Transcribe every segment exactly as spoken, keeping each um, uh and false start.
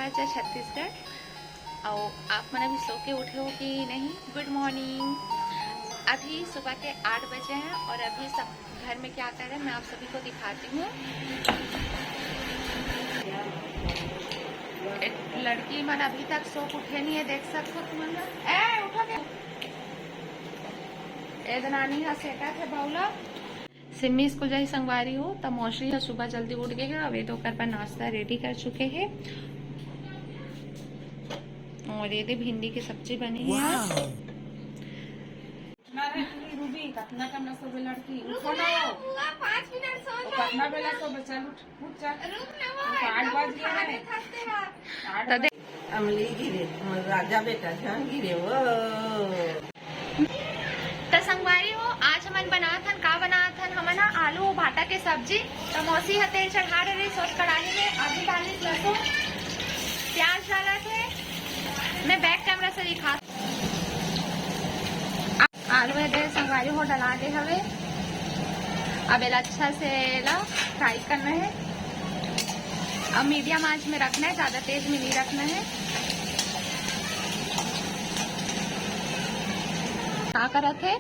छत्तीसगढ़। और आप मन अभी सो के उठे हो कि नहीं? गुड मॉर्निंग। अभी सुबह के आठ बजे हैं और अभी सब घर में क्या कर रहे हैं, मैं आप सभी को दिखाती हूँ। ए, लड़की मन अभी तक सो के उठे नहीं है, देख सकते हो तुम लोग। ए, उठो के। ए, दनानी हा सेटा थे बउला। सिम्मी स्कूल जाही संगवारी हो, त मौसी ह सुबह जल्दी उठ गे हे। अब ये दो ओकर बर नाश्ता रेडी कर चुके हे। और ये दे भिंडी की सब्जी बनी है। वाह। उठना रे, रूबी, कतना कमरा सोबे लड़की, उठो ना। बुआ, पाँच मिनट सो वो जा। कतना बेला सोबे, चल उठ, उठ चल। रुक ना, वो आठ एकदम बज गया है। आठ त बज दे- अमली गिरे, हमर राजा बेटा झन गिरे वो। त संगवारी हो, आज हमन बनात हन, का बनात हन हमन ह? आलू अउ भाटा के सब्जी। त मौसी ह तेल चढ़ा डरे सोच कढ़ाई में, अभी डालिस लहसुन, प्याज डालत हे। मैं बैक कैमरा से दिखात। आलू ए दे संगवारी हो डला गे हवे। अब एला अच्छा से एला फ्राई करना है। अब मीडियम आंच में रखना है, ज्यादा तेज में नहीं रखना है। का करत हे?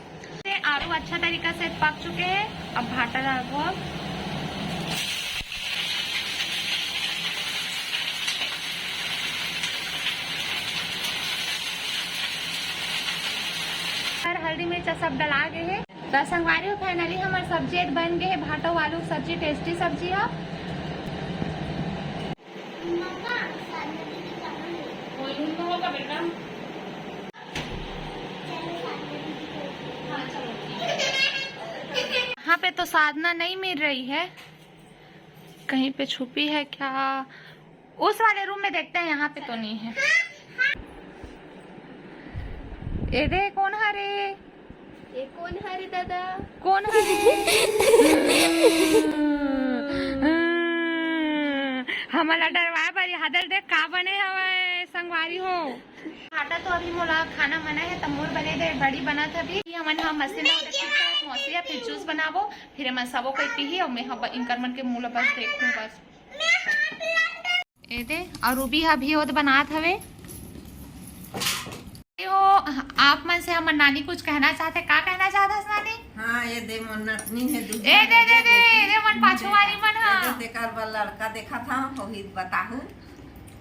आलू अच्छा तरीका से पक चुके हैं, अब भाटा डालबो। अब हल्दी मिर्चा सब डला गे हे। त संगवारी हो, finally हमर सब्जी बन गे हे, भाटा आलू सब्जी, टेस्टी सब्जी है। यहाँ पे तो साधना नहीं मिल रही है, कहीं पे छुपी है क्या? उस वाले रूम में देखते हैं, यहाँ पे तो नहीं है। ए दे, कौन हरे? ये कौन हरे दादा? कौन हरे? हमला डरवाए बर ये हदल देख का बने हवय संगवारी हो। आटा तो अभी मोला खाना मना है, त मोर बने दे बड़ी बनत हवे। हमन ह मशीन ला ओदे पीसत मौसी ह, फिर जूस बनाबो, फिर हमन सबो कोई पीही अउ मैं ह ब-, इंकर मन के मुंह ला बस देखूं बस। ए दे, अउ रूबी ह भी ओद बनात हवे। हो, आप मन से हमर नानी कुछ कहना चाहथे, का कहना चाहथस नानी? हाँ, ये दे मोर नतनी है, दूध ए दे, दे, दे, दे, दे, मन पाछू वाली मन हा। ये दे, तेकर बर लड़का देखा था, वही बताहू,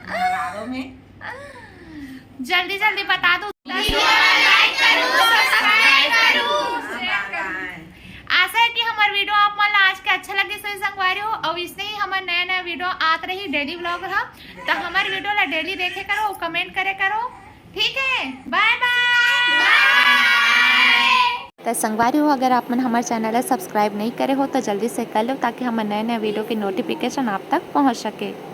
घरारो में। जल्दी, जल्दी बता दो। Video ला like करो, subscribe करो, share करो। आशा है कि हमर video आप मन ला आज के अच्छा लगे, सही संगवारी हो, और इसने ही हमर नया, नया video आत रही, daily vlog रहा, तो हमर video ला daily देखे करो, comment करे करो, ठीक है, bye bye। त संगवारी हो, अगर आप मन हमर channel ला subscribe नहीं करे हो, तो जल्दी से कर लो, ताकि हमर नए, नए video के notification आप तक पहुंच सके।